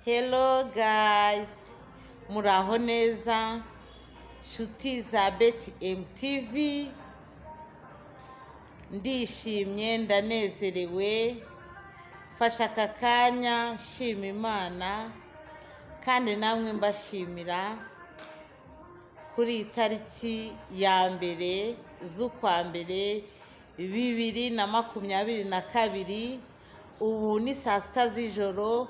Hello guys, muraho neza nshuti za Beti MTV, ndishimye ndanezerewe, mfashe aka kanya nshima Imana kandi namwe mbashimira kuri iyi tariki ya 1 z'ukwa mbere 2022, ubu ni saa 6 z'ijoro.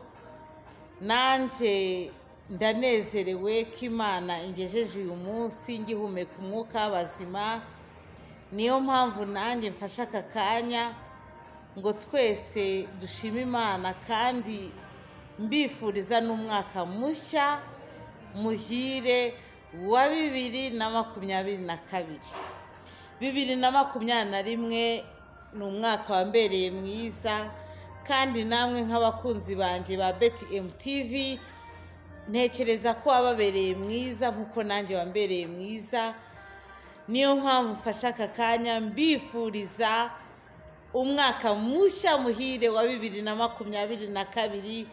Nanjye ndanezerewe ko Imana ingejeje uyu munsi ngihumeka umwuka w'abazima. Niyo mpamvu nanjye mfashe aka kanya ngo twese dushime Imana kandi mbifuriza n'umwaka mushya muhire wa 2022. 2021 ni umwaka wambereye mwiza, kandi namwe nk'abakunzi banjye ba Beti MTV ntekereza ko wababereye mwiza nk'uko nanjye wambereye mwiza. Niyo mpamvu mfashe aka kanya mbifuriza umwaka mushya muhire wa 2022,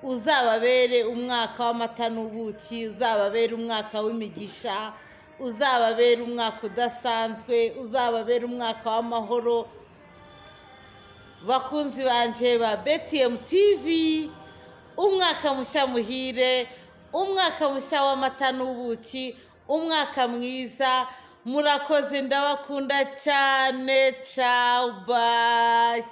uzababere umwaka w'amata n'ubuki, uzababere umwaka w'imigisha, uzababere umwaka udasanzwe, uzababere umwaka w'amahoro. Bakunzi banjye ba Beti MTV, umwaka mushya muhire, umwaka mushya w'amata n'ubuki, umwaka mwiza. Murakoze, ndabakunda cyane. Ciao, bye.